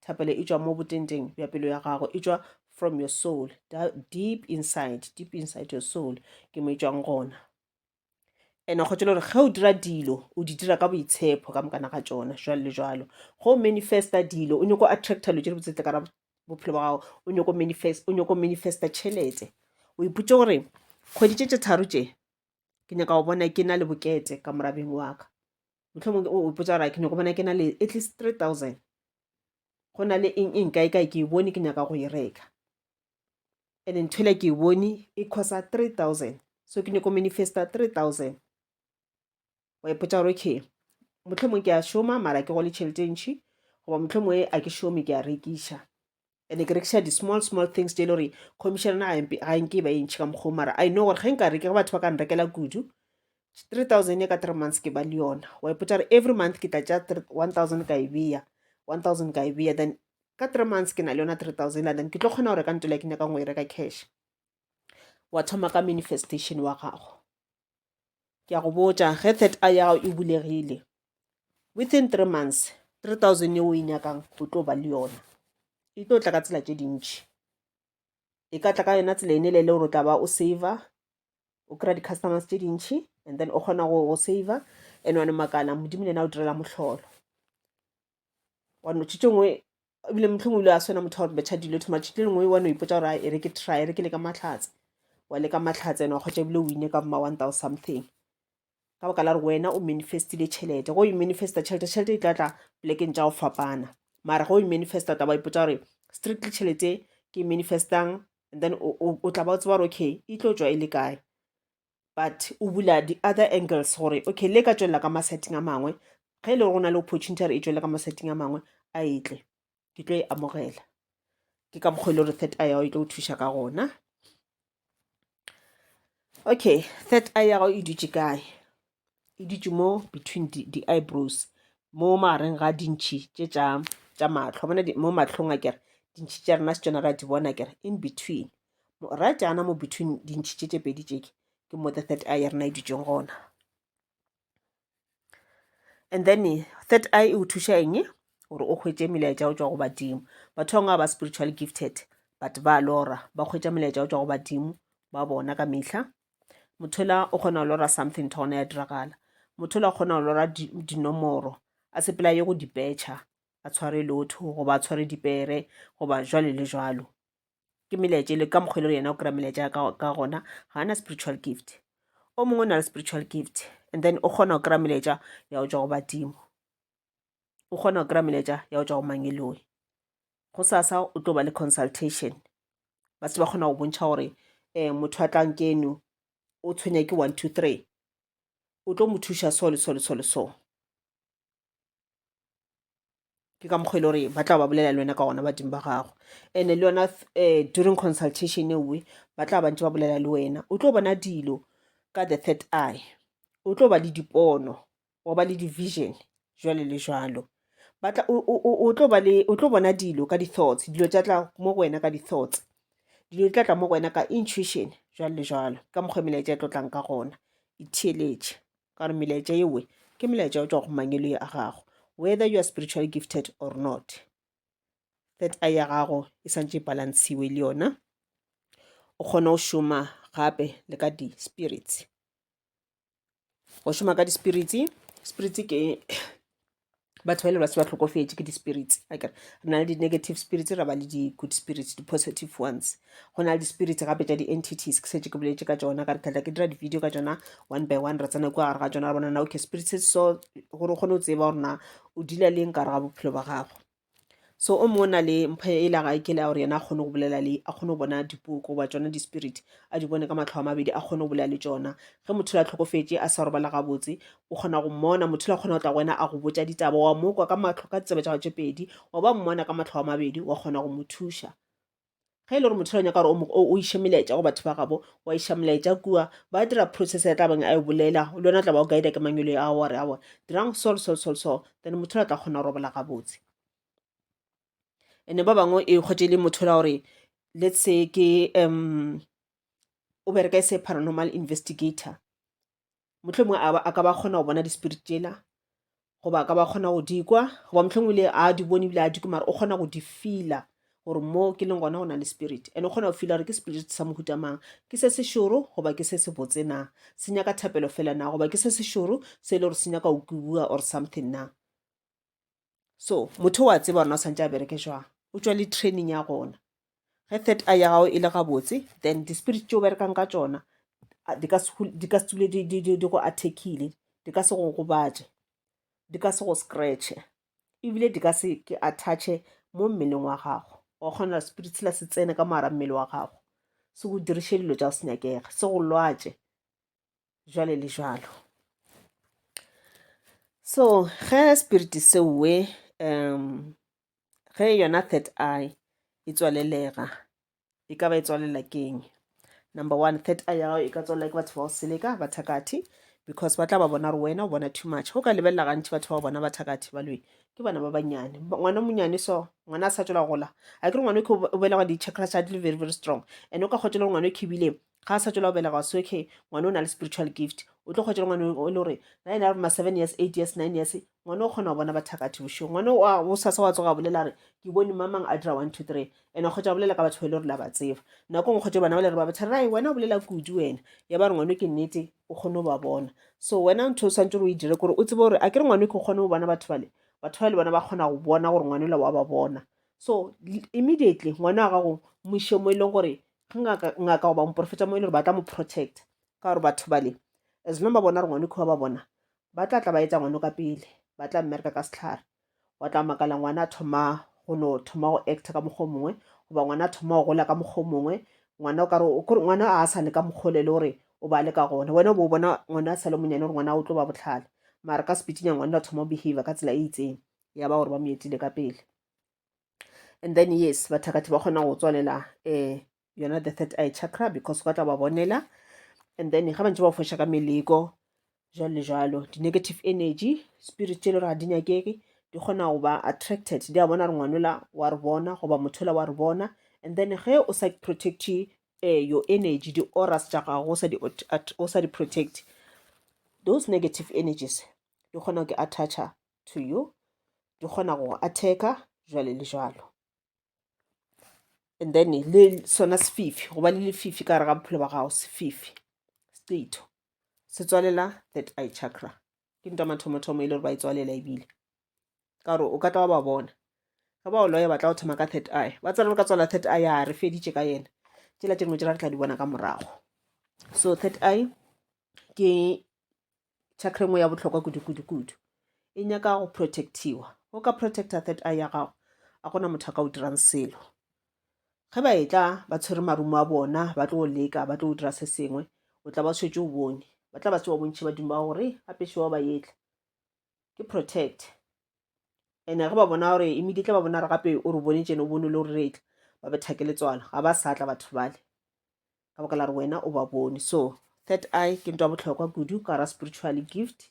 Thapelo e tšwa mo botengteng bja pelo ya gago, e tšwa from your soul, deep inside, deep inside your soul ke mo e tšwang gona. And kgotsa le gore ge o dira dilo, o di dira ka boitshepo ka mokana ga tšona, jwalo le jwalo. Go manifesta dilo, o nyako attracta dilo tše di botse tse ka bophelo ba gago, o nyako manifest, o nyako manifesta tšhelete. O ipotše gore kgwedi tše tše tharo tše, ke nyaka go bona ke na le bokete ka morabeng wa ka. Mohlomongwe o ipotša gore ke nyako bona ke na le at least 3000. Go na le eng eng kae kae ke e bone ke nyaka go e reka. And ntho ela ke e bone e costa 3000. So ke nyako manifesta 3000. Wa ipotša gore okay, mohlomongwe ke a šoma mara ke gole tšhelete e ntši goba mohlomongwe a ke šome ke a rekiša. And ke rekiša di-small small things tše e le gore commission ga e nke e ba e ntši ka mokgwa o mara I know gore ge nka reka ge batho ba ka nrekela kudu 3000 ye ka 3 months ke ba le yona. Wa ipotša gore every month ke tla tšea 1000 ka e beya, 1000 ka e beya then ka 3 months ke na le yona 3000 and then ke tlo kgona go reka ntho le ke nyakang go e reka cash. Wa thoma ka manifestation wa gago. Ke a go botša ge third eye ya gago e bulegile within 3 months 3000 ye o e nyakang o tlo ba le yona. E tlo tla ka tsela tše dintši. E ka tla ka yona tsela ene le gore o tla ba o saver o kry-a di-customers tše dintši and then o kgona go saver and wa no makala Modimo le yena o direla mohlolo. Wa no tše tšengwe ebile mohlomongwe o ile a swana motho wa go betšha dilo too much tše dingwe wa no ipotša gore e re ke try e re ke leka mahlatse wa leka mahlatse and wa kgotša ebile o wine ka ma 1000 something. Ka baka la gore wena o manifestile tšhelete. Go e manifesta tšhelete, tšhelete e tla tla polekeng tša go fapana. Mara go e manifesta tla ba ipotsa gore strictly tšhelete ke e manifestang and then o tla ba o tseba gore okay e tlo tšwa e le kae. But o bula di-other angles gore okay le ka tšwelela ka masetting a mangwe, ge e le gore go na le opportunity ya gore e tšwelele ka masetting a mangwe a e tle, ke tlo e amogela. Ke ka mokgwa e le gore third eye ya gago e tlo go thuša ka gona. Okay, third eye ya gago e dutše kae? E dutše mo between di-eyebrows, mo magareng ga dintšhi tše tša tša mahlo. Bona mo mahlong akere, dintšhi tša rena Setswana ra di bona akere, in between. Right gana mo between dintšhi tše tše pedi tše ke mo the third eye ya rena e dutšeng gona. And then third eye e o thuša eng? Gore o hwetše melaetša go tšwa go badimo. Batho ba bangwe ba spiritually gifted but ba lora, ba hwetša melaetša go tšwa go badimo ba bona ka mehla. Motho la o kgona go lora something ntho gona ya diragala. Motho la o kgona go lora dinomoro a sepela ye go di petšha, a tshware lotho goba a tshware dipere goba jwalo le jwalo. Ke melaetša e le ka mokgwa e le gore yena o kry-a melaetša ka gona, ga a na spiritual gift. O mongwe o na le spiritual gift and then o kgona go kry-a melaetša ya go tšwa go badimo, o kgona go kry-a melaetša ya go tšwa go mangeloi. Gosasa o tlo ba le consultation, ba se ba kgona go bontšha gore um motho a tlang keno o tshwenya ke 1 2 3, o tlo mo thuša so le so le so le so. Ke ka mokgwa e le gore ba tla ba bolela le wena ka gona badimo ba gago. And-e le yona during consultation ewe ba tla ba ntše ba bolela le wena. O tlo bona dilo ka the third eye, o tlo ba le dipono, wa ba le di-vision jwalo le jwalo. Ba tla o tlo ba le o tlo bona dilo ka di-thoughts, dilo tša tla mo go wena ka di-thoughts, dilo di tla tla mo go wena ka intuition jwalo le jwalo. Ka mokgwa melaetša e tlo tlang ka gona, itheeletše. Ka gore melaetša ewe ke melaetša o tšwa go mangeloi a gago, whether you are spiritually gifted or not. Third eye ya gago e santše e balansiwe le yona, o kgona go šoma gape le ka di-spirits. Go šoma ka di-spirits, spirits ke batho ba ile ba se ba hlokofetše ke di-spirits akere. Re na le di-negative spirits, ra ba le di-good spirits, di-positive ones. Go na le di-spirits gape tša di-entities, ke šetše ke boletše ka tšona ka re tla ke dira di-video ka tšona one by one, ra tsena kua gare ga tšona ra bona na okay spirit se so, gore o kgone go tseba gore na o deala le eng ka gare ga bophelo ba gago. So o mongwe o na le mpho e la gae ke la gore yena a kgone go bolela le, a kgone go bona dipoko goba tšona di-spirit, a di bone ka mahlo a mabedi, a kgone go bolela le tšona. Ge motho a hlokofetše a sa robala gabotse, o kgona go mmona, motho a kgona go tla go wena a go botša ditaba, wa mo kwa ka mahlo, ka ditsebe tša gago tše pedi, wa ba mmona ka mahlo a mabedi, wa kgona go mo thuša. Ge e le gore motho o nyaka gore o iše melaetša go batho ba gabo, wa iša melaetša kua, ba dira process ya tla beng a e bolela, le wena o tla ba o guida ke mangwele ao wa re aowa dirang so le so le so le so, then motho o tla kgona go robala gabotse. And-e ba bangwe e hwetše e le motho la gore let's say ke o bereka e se paranormal investigator, mohlomongwe a ka ba kgona go bona di-spirit tšela goba a ka ba kgona go di kwa, goba mohlomongwe le a di bone ebile a di kwe mara o kgona go di feela gore mo ke leng gona go na le spirit. And o kgona go feela gore ke spirit sa mohuta mang, ke se sešoro goba ke se se botse na, se nyaka thapelo fela na, goba ke se sešoro se e le gore se nyaka go kubuwa or something na. So motho o a tseba gore na o swantše a bereke jwang, o tšwa le training ya gona. Ge third eye ya gago e le gabotse, then di-spirit tše o berekang ka tšona di ka se dule di go attack-ile, di ka se go gobatše, di ka se go scratch-e, ebile di ka se ke attach-e mo mmeleng wa gago. Wa kgona gore spirit sela se tsene ka mo gare ga mmele wa gago, se go diriše dilo tša go se nyakega, se go lwatše, jwale le jwalo. So ge spirit seowe ge yona third eye e tswalelega, e ka ba e tswalela ke eng? Number one, third eye ya gago e ka tswalela ke batho ba go seleka, bathakathi, because ba tla ba bona gore wena o bona too much. Ge o ka lebelela gantši batho ba go bona bathakathi baloi ke bana ba bannyane. Ngwana o monnyane so, ngwana a sa tšwela go gola, akere ngwana o belegwa di-chakra tša di le very very strong, and o ka kgotsa le gore ngwana o ebile ga a sa tšwela go belega so okay ngwana o na le spiritual gift, o tlo kgotsa le ngwana o le gore na ena ma 7 years, 8 years, 9 years, ngwana o kgona go bona bathakathi bošego. Ngwana o sasa wa tsoga a bolela re ke bone mamang a dira 1 2 3, and kgotsa a bolela ka batho ba e le gore la ba tseba. Nako nngwe kgotsa bana ba le re ba betha rai wena o bolela kudu wena, ya ba re ngwana ke nnete o kgone go ba bona. So wena ntho o swantse gore o e dire kore o tsebe gore a ke re ngwana ke kgone go bona batho bale, batho ba le bona ba kgona go bona gore ngwana ola wa ba bona. So immediately ngwana wa gago mo iše mo e leng gore ge ngaka goba moprofeta mo e le gore ba tla mo protect, ka gore batho bale As long ba bona gore ngwana wa ba bona, ba tla tla ba etsa ngwana ka pele, ba tla mmereka ka sehlare. Wa tla makala ngwana a thoma go no thoma go actor ka mokgwa o mongwe, goba ngwana a thoma go gola ka mokgwa o mongwe. Ngwana o ka re, kore ngwana a sa le ka mokgwa ole le gore o ba le ka gona. Wena o bo o bona ngwana a sa le monyane gore ngwana o tlo ba bohlale, mara ka sepitinyana ngwana o thoma go behavior ka tsela e itseng, ya ba gore ba mo etile ka pele. And then yes, bathakathi ba kgona go tswalela um yona the third eye chakra because ba tla ba bonela. And then ga ba ntse ba foša ka meleko jalo le jalo, di-negative energy spirit tše le gore ga di nyakege di kgona go ba attracted, di a bona gore ngwanola wa re bona goba motho ola wa re bona. And then ge o sa protect your energy, di-auras tša gago o sa di protect, those negative energies di kgona go attacha to you, di kgona go attacka jwale le jwalo. And then le sona sefifi, go ba le lefifi ka gare ga bophelo ba gago, sefifi seqetho se tswalela third eye chakra. Ke ntwa mathomothomo e le gore ba e tswalela ebile ka gore o ka tla wa ba bona ge ba o loya, ba tla go thoma ka third eye, ba tsena re ka tswala third eye, ya re feditše ka yena, tšela tše dingwe tšela re tla di bona ka morago. So third eye ke chakra engwe ya bohlokwa kudu kudu kudu, e nyaka go protectiwa. O ka protecta third eye ya gago, a gona motho a ka o dirang selo. Ge ba etla ba tshwere marumo a bona, ba tlo leka, ba tlo dira se sengwe, o tla ba šetše o bone, ba tla ba se ba bontšhi badimo ba gore gape šeo ba etla. Ke protect. And ge ba bona gore immediately ba bona gore gape o re bone tšene, o bone le gore re etla, ba betha ke letswalo, ga ba sa tla batho bale ka baka la gore wena o ba bone. So third eye ke ntho ya bohlokwa kudu ka gara spiritual gift,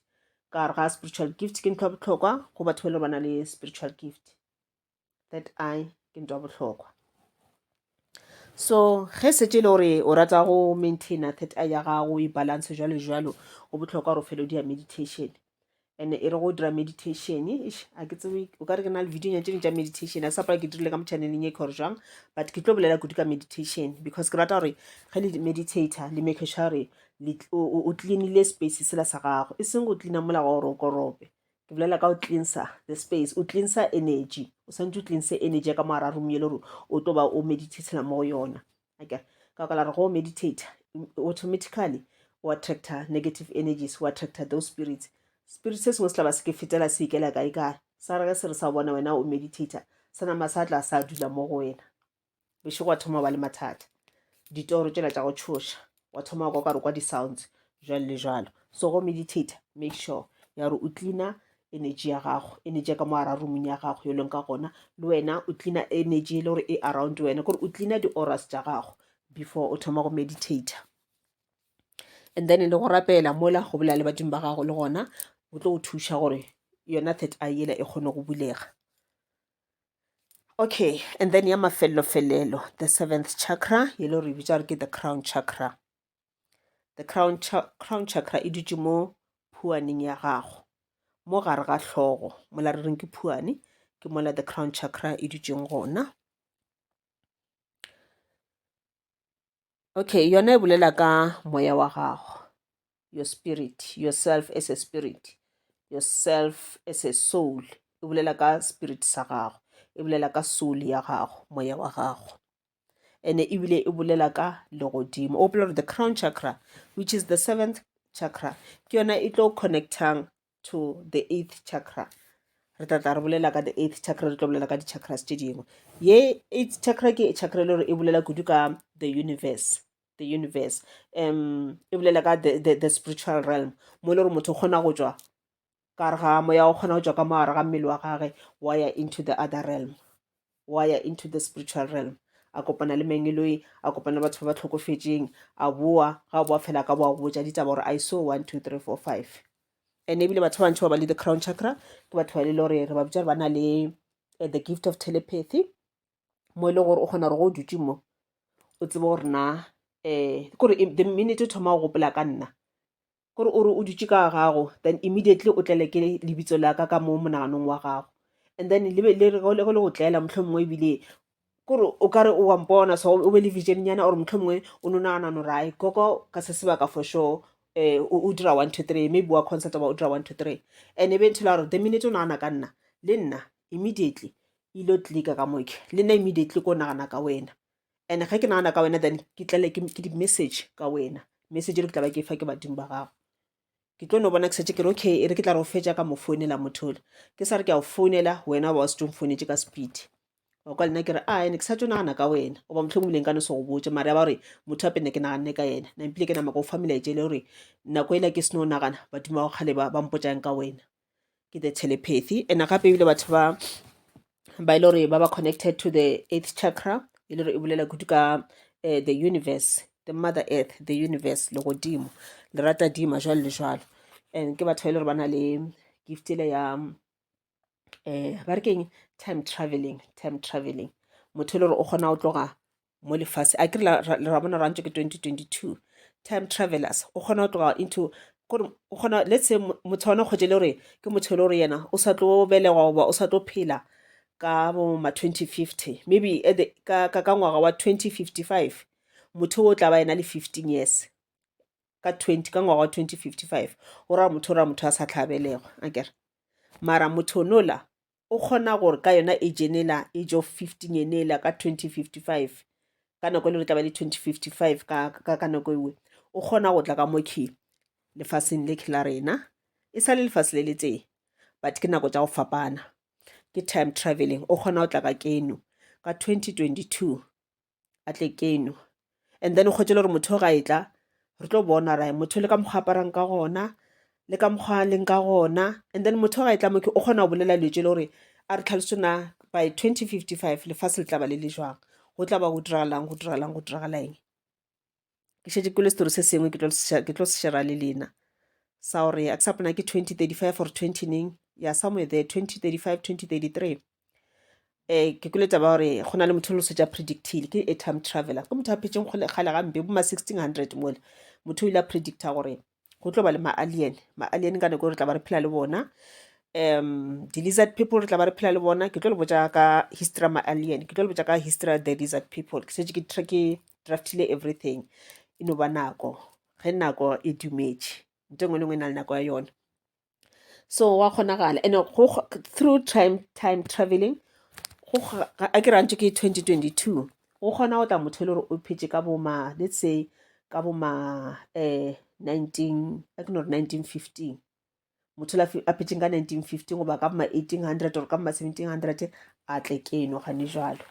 ka gare ga spiritual gift ke ntho ya bohlokwa go batho ba e le gore ba na le spiritual gift. Third eye ke ntho ya bohlokwa. So ge setse e le gore o rata go maintaina third eye ya gago, e balance jwalo jwalo, go bohlokwa gore o fele o dira meditation. And e re go dira meditation, eish, a ke tsebe, o ka re ke na le video nyana tše dingwe tša meditation, a ke sa gopola ke dirile ka mo channeleng ye gore jwang, but ke tlo bolela kudu ka meditation because ke rata gore ge le meditator le make sure gore o cleanile space sela sa gago, e seng go cleana mola wa gore o korope. Ke bolela ka go cleansa the space, o cleansa energy, o swantse o cleanse energy ya ka mo gare room ye le gore o tlo ba o meditatela mo go yona. Akere ka baka la gore go meditate automatically o attracta negative energies, o attracta those spirits. Spirit se sengwe se tla ba se ke fetela se ikela kae kae, sa re ge se re sa bona wena o meditator, sa nama sa tla sa dula mo go wena. Bošego wa thoma ba le mathata, ditoro tšela tša go tšhoša, wa thoma kwa kare kwa di-sounds jwalo le jwalo. So go meditate, make sure ya gore o cleaner energy ya gago, energy ya ka mo gare roomong ya gago yo leng ka gona, le wena o cleaner energy e le gore e around wena, kore o cleaner di-auras tša gago before o thoma go meditate. And then le go rapela mola go bolela le badimo ba gago le gona go tlo go thuša gore yona third eye yela e kgone go bulega. Okay, and then ya mafelelo-felelo, the seventh chakra, ye le re bitša gore ke the crown chakra. The crown chakra e dutše mo phuaneng ya gago, mo gare ga hlogo, mola re reng ke phuane, ke mola the crown chakra e dutšeng gona. Okay, yona e bolela ka moya wa gago, your spirit, yourself as a spirit, yourself as a soul. E bolela ka spirit sa gago, e bolela ka soul ya gago, moya wa gago. And ebile e bolela ka legodimo. O gopola gore the crown chakra, which is the seventh chakra, ke yona e tlo connectang to the eighth chakra. Re tla tla re bolela ka the eighth chakra, re tlo bolela ka di-chakras tše dingwe. Ye eighth chakra ke chakra e le gore e bolela kudu ka the universe, the universe. E bolela ka the spiritual realm, mo e le gore motho o kgona go tšwa ka gare ga moya, o kgona go tšwa ka mo gare ga mmele wa gage wa ya into the other realm, wa ya into the spiritual realm, a kopana le mangeloi, a kopana le batho ba ba hlokofetšeng, a boa, ga a boa fela a ka boa go botša ditaba gore I saw 1 2 3 4 5. And ebile batho ba bantši ba ba le the crown chakra ke batho ba le gore re ba bitša gore ba na le the gift of telepathy, mo e leng gore o kgona gore go o dutše mo o tsebe gore na kore the minute o thoma go gopola ka nna, kore o re o dutše ka gago, then immediately o tlele ke lebitso la ka ka mo monaganong wa gago. And then le be le re go le go tlela mohlomongwe ebile kore o ka re o wa mpona, so o be le vision nyana, or mohlomongwe o no nagana no re ai koko ka se sebaka for sure, o dira 1 2 3, maybe wa concert ba o dira 1 2 3. And e be ntho la gore the minute o nagana ka nna, le nna immediately e lo clicka ka moke, le nna immediately ko nagana ka wena. And ge ke nagana ka wena, then ke tlele ke di-message ka wena, message e le ke tla ba ke fa ke badimo ba gago. Ke tlo no bona ke šetše ke re okay e re ke tla re o fetša ka mo founela motho ole. Ke sa re ke a o founela wena wa ba o setse o mfounetše ka speed. Wa kwa le nna ke re a ene ke sa tšo nagana ka wena goba mohlomongwe ile nka no se go botše mara ya ba gore motho gape nna ke naganne ka yena. Nampile ke nama ka o fa melaetša e le gore nako ela ke seno nagana badimo ba go kgale ba ba mpotšang ka wena. Ke the telepathy and gape ebile batho ba ba e le gore ba ba connected to the eighth chakra e le gore e bolela kudu ka the universe the mother earth the universe legodimo le rata dima jwalo le jwalo and ke batho ba e le gore ba na le gift ele ya ba re keng time traveling time traveling motho e le gore o kgona go tloga mo lefase a kere ra bona ra ntse ke 2022 time travelers o kgona go tloga into kore o kgona let's say motho wa kgwetše le gore ke motho e le gore yena o sa tlo belegwa goba o sa tlo phela ka bo ma 2050 maybe at the, ka, ka, ka ngwaga wa 2055 motho o tla ba yena le 15 years ka 20 ka ngwaga wa 2055 o ra motho o ra motho a sa tlhabelegwa akere mara motho nola o kgona gore ka yona age enela age of 15 enela ka 2055 ka nako e le gore tla ba le 2055 ka, ka, ka nako ewe o kgona go tla ka mokhi lefaseng le la rena e sa le lefase le le tee but ke nako tša go fapana ke time traveling o kgona go tla ka keno ka 2022 a tle keno and then o kgwetše le gore motho ga e tla re tlo bona ra motho le ka mokgwa aparang ka gona le ka mokgwa a leng ka gona and then motho ga e tla mo o kgona go bolela dilo tše le gore a re tlhalose na by 2055 lefase le tla ba le le jwang go tla ba go diragalang go diragalang go diragala eng ke šetše ke le story se sengwe ke tlo se shera le lena sa gore a ke sa pona ke 2035 or 20 neng ya somewhere there 2035 2033 eh ke kwele taba gore go na le motho le setša predictile ke a time traveler ke motho a phetšeng kgole kgale gampe bo ma 1600 mola motho o ile a predicta gore go tlo ba le ma-alien ma-alien ka nako re tla ba re phela le bona um di-lizard people re tla ba re phela le bona ke tlo le botša ka history ya ma-alien ke tlo le botša ka history ya the lizard people ke šetše ke draftile everything e no ba nako ge nako e dumetše nto e nngwe le nngwe e na le nako ya yona so wa kgonagala and go through time time traveling go a ke rantše ke 2022 go kgona go tla motho e le gore o phetše ka bo ma let's say ka bo ma um 19 a ke no re 1915 motho la a phetseng ka 1915 goba ka ma 1800 or ka ma 1700 a tle keno gane jalo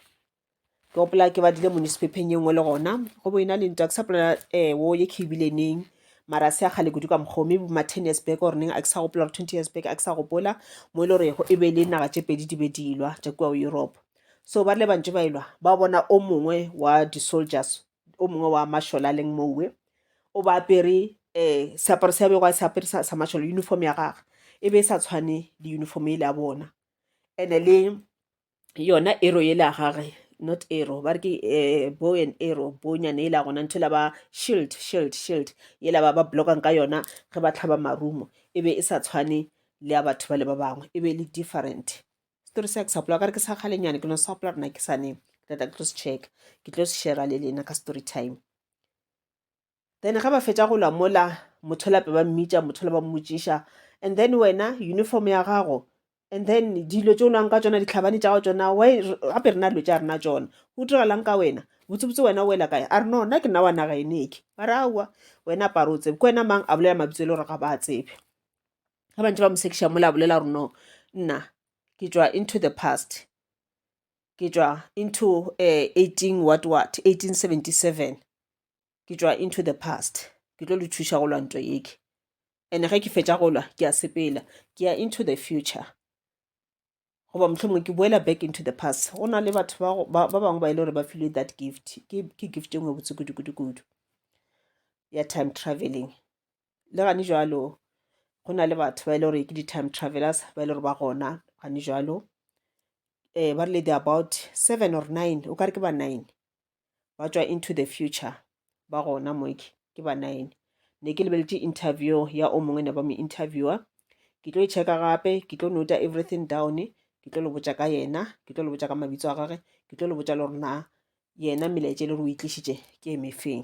Ke gopola ke badile mo newspaper-eng ye nngwe le gona go bo ena le ntwa ke sa gopola wo ye ke e bile neng mara a se ya kgale kudu ka mokgwa o maybe ma ten years back or neng a ke sa gopola or 20 years back a ke sa gopola mo e le gore e be le naga tše pedi di be di lwa tša kua Europe. So ba rile ba ntše ba elwa ba bona o mongwe wa di-soldiers o mongwe wa mašole a leng mowe o ba apere seaparo se a bego a se apere sa mašole uniform ya gagwe e be e sa tshwane le uniform ele ya bona and-e le yona arrow yela ya gage not arrow ba re ke bow and arrow bonyane yela gona ntho la ba shield shield shield yela ba ba blockang ka yona ge ba tlhaba marumo e be e sa tshwane le ya batho ba le ba bangwe e be e le different story se ke sa gopola ka re ke sa kgalenyane ke no sa gopola rena ke sa neng ke tla ke tlo se check ke tlo se share le lena ka story time Then ge ba fetša go lwa mola, motho lape ba mmitša, motho la ba mmotšiša, and then wena uniform ya gago, and then dilo tše o lwang ka tšona, dihlabani tša gago tšona, why gape rena dilo tša rena tšona, go diragalang ka wena? Botsebotse wena o wela kae? A re no, nna ke nna wa naga eneke. Ba re aowa, wena apara o tsebe. Ke wena mang? A bolela mabitso e le gore ga ba a tsebe. Ge ba ntše ba mo sekiša mola a bolela gore no, nna ke tšwa into the past. Ke tšwa into 18 what what, 1877. Ke tšwa into the past ke tlo le thuša go lwa ntwa yeke and ge ke fetša go lwa ke a sepela ke ya into the future goba mohlomongwe ke boela back into the past go na le batho ba bangwe ba e le gore ba filwe that gift ke ke gift e nngwe botse kudu kudu kudu ya time traveling le gane jalo go na le batho ba e le gore ke di-time travelers ba e le gore ba gona gane jalo um ba rile they about seven or nine o kare ke ba nine ba tšwa into the future ba gona mo ke ba nine ne ke lebeletše interview ya o mongwe ne ba mo interviewer ke tlo e checka gape ke tlo nota everything down ke tlo le botša ka yena ke tlo le botša ka mabitso a gage ke tlo le botša le gore na yena melaetša e le gore o e tlišitše ke e mefeng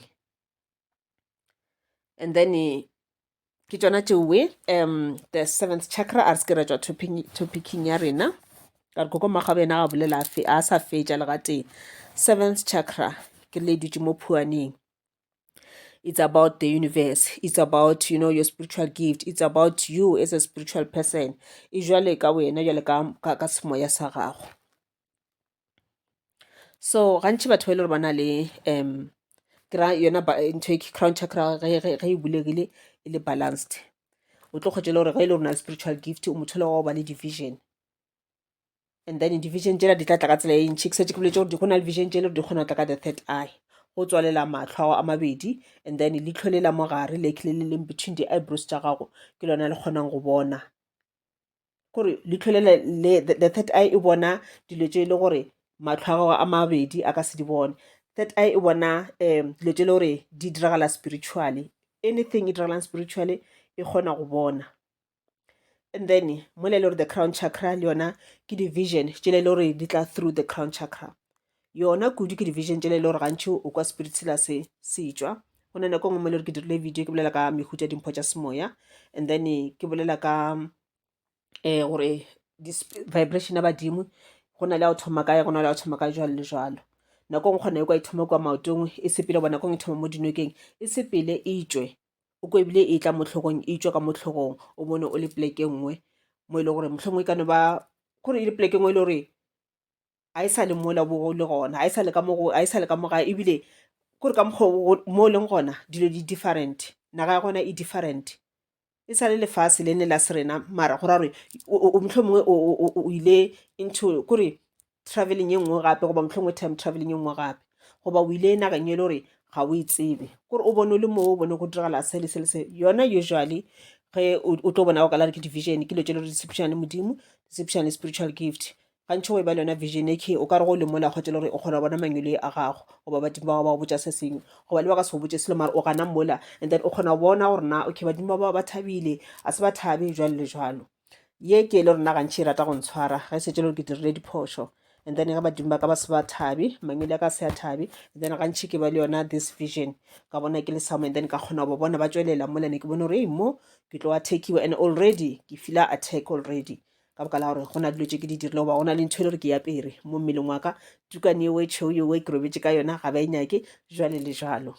and then ke tšona tšeoe um the seventh chakra a re se ke ra tšwa topicing ya rena ka re koko mmakgabo yena ga bolela a sa fetša le gatee seventh chakra ke le dutše mo phuaneng. It's about the universe, it's about, you know, your spiritual gift, it's about you as a spiritual person. E jwale ka wena, jwale ka, ka, ka semoya sa gago. So gantši batho ba e le gore ba na le um ke ra yona ntho e crown chakra ge e bulegile e le balanced, o tlo kgwetša e le gore ge e le gore o na le spiritual gift o motho le wa go ba le di-vision. And then di-vision tšela di tla tla ka tsela e ntšhi. Ke šetše ke boletše gore go na le vision tše le gore di kgona go tla ka the third eye, go tswalela mahlo ao a mabedi and then leihlo le la mo gare le le leng between di-eyebrows tša gago ke lona le kgonang go bona. Kore leihlo le le the third eye e bona dilo tše e le gore mahlo a gago a mabedi a ka se di bone. Third eye e bona dilo tše e le gore di diragala spiritually, anything e diragalang spiritually e kgona go bona. And then mola e le gore the crown chakra le yona ke di-vision tšela e le gore di tla through the crown chakra. Yona kudu ke di-vision tšela e le gore gantši o kwa spirit sela se se tšwa. Go na nako e nngwe mo e le gore ke dirile video ke bolela ka mehuta ya dimpho tša semoya and then ke bolela ka gore vibration ya badimo go na le ya go thoma kae, go na le ya go thoma kae jwalo le jwalo. Nako e nngwe kgona e kwa e thoma kua maotong e sepele goba nako e nngwe e thoma mo dinokeng e sepele e tšwe. O kwe ebile e tla mo hlogong, e tšwa ka mo hlogong, o bone o le poleke e nngwe mo e le gore mohlomongwe e ka no ba kore e le poleke e nngwe e le gore ga e sa le mola bo le gona, ga e sa le ka mo, ga e sa le ka mo gae ebile kore ka mokgwa mo o leng gona dilo di different, naga ya gona e different. E sa le lefase le ne la se rena mara go ra gore mohlomongwe o ile into kore travelling e nngwe gape goba mohlomongwe time travelling e nngwe gape goba o ile nageng e le gore ga o e tsebe, kore o bone o le moo o bone go diragala se le se le se. Yona usually ge o tlo bona go ka la re ke di-vision ke dilo tše le gore di sepedišana le Modimo, di sepedišana le spiritual gift. Gantši go e ba le yona vision e o ka re go le mola kgotsa le gore o kgona go bona mangwele a gago goba badimo ba gago ba go botša se sengwe goba le ba ka se go botše selo mara o gana mola and then o kgona go bona gore na okay badimo ba bao ba thabile a se ba thabe jwalo le jwalo. Ye ke e le gore nna gantši e rata go ntshwara ge šetše le gore ke dirile diphošo and then ge badimo ba ka ba se ba thabe, mangwele a ka se a thabe and then gantši ke ba le yona this vision ka bona ke le somewhere and then ka kgona go ba bona ba tšwelela mola ne ke bone gore ei mo ke tlo attackiwa and already ke feela attack already ka baka la gore go na dilo tše ke di dirile goba go na le ntho e le gore ke apere mo mmeleng wa ka, tukane eo e tšhweu eo ke robetše ka yona ga ba e nyake jwale le jwalo.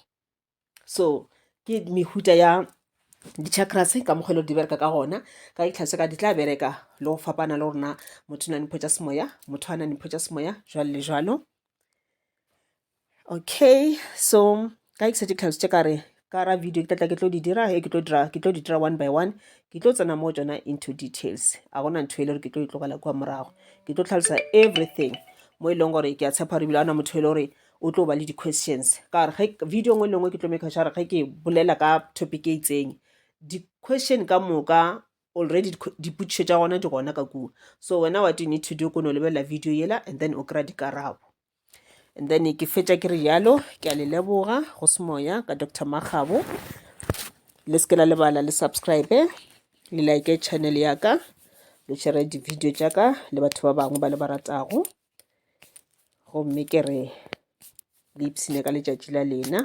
So ke mehuta ya di-chakras ka mokgwa e le gore di bereka ka gona, ka ditlhaloso ka di tla bereka le go fapana le gore na motho o na le mpho tša semoya, motho a na le mpho tša semoya jwalo le jwalo. Okay, so ka ke šetše ke tlhalositše ka re ka ra video ke tla tla ke tlo di dira he ke tlo dira ke tlo di dira one by one, ke tlo tsena mo tšona into details. A gona ntho e le gore ke tlo e tlogela kua morago, ke tlo tlhalosa everything mo e leng gore ke a tshepa gore ebile ga gona motho e le gore o tlo ba le di-questions ka gore ge video nngwe le nngwe ke tlo make sure ge ke bolela ka topic e itseng di-question ka moka already dipotšišo tša gona di gona ka kua. So wena what you need to do ke no lebelela video yela and then o kry-a dikarabo. And then ke fetša ke re jalo, ke a le leboga go semoya ka Doctor Makgabo. Le se ke la lebala le subscribe, le like channel ya ka, le share di-video tša ka le batho ba bangwe ba le ba ratago. Gomme ke re le ipshine ka letšatši la lena.